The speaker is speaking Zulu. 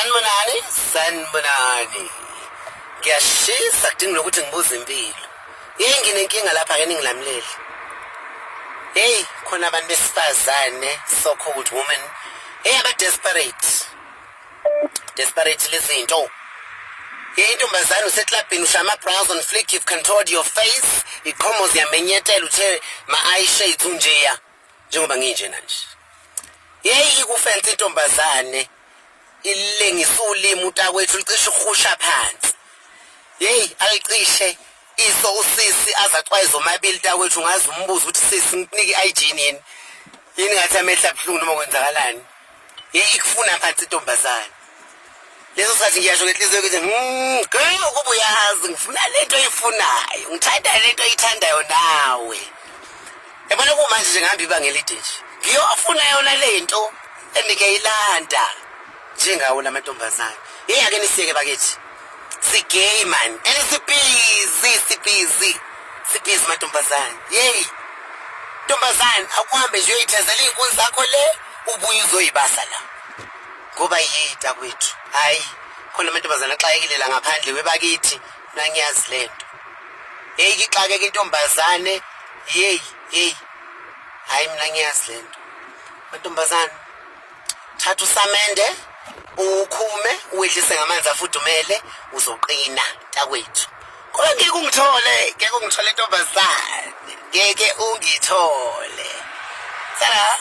Sanibonani, sanibonani. Ngiyashisa kudinga nokuthi ngibuze impilo. Yey nginenkinga lapha ke ningilamulele. Hey khona abantu besifazane so called women. Hey aba desperate. Desperate lezinto. Hey intombazane useklabhini ushaya ama-brows on flick you've contoured your face iqhomo ziyamenyetela uthe ma-eye shades unjeya njengoba nginjena nje. Yeyi ikufensa intombazane ilengisa ulimi utakwethu licishe uhusha phansi. Yeyi alicishe iso usisi azacwayiza omabili takwethu ungaze umbuze ukuthi sisi ngikunike i-hygiene yini. Yini ngathi amehla abuhlungu noma kwenzakalani. Yeyi ikufuna phansi intombazane. Leso sikhathi ngiyasho ngenhliziyo ukuthi girl ukuba uyazi ngifuna lento oyifunayo ngithanda lento oyithandayo nawe. Yabona kumanje nje ngihamba ibanga elide nje. Ngiyofuna yona lento endikeyilanda njengawo lamantombazane. Hey ake nisiyeke bakithi. Sigay man. And sibhizi sibhizi. Sibhizi mantombazane. Yey. Ntombazane akuhambe nje uyoyithezela iy'nkuni zakho le ubuye uzoyibasa la. Ngoba yita kwethu. Hayi khona amantombazane axakekile la ngaphandle webakithi mina ngiyazi lento. Hey kixakeke intombazane. Hey hey. Hayi mina ngiyazi lento. Mantombazane thatha usamende uwukhume uwehlise ngamanzi afudumele uzoqina takwethu. Kodwa ngeke ungithole, ngeke ungithole ntombazane. Ngeke ungithole. Sala.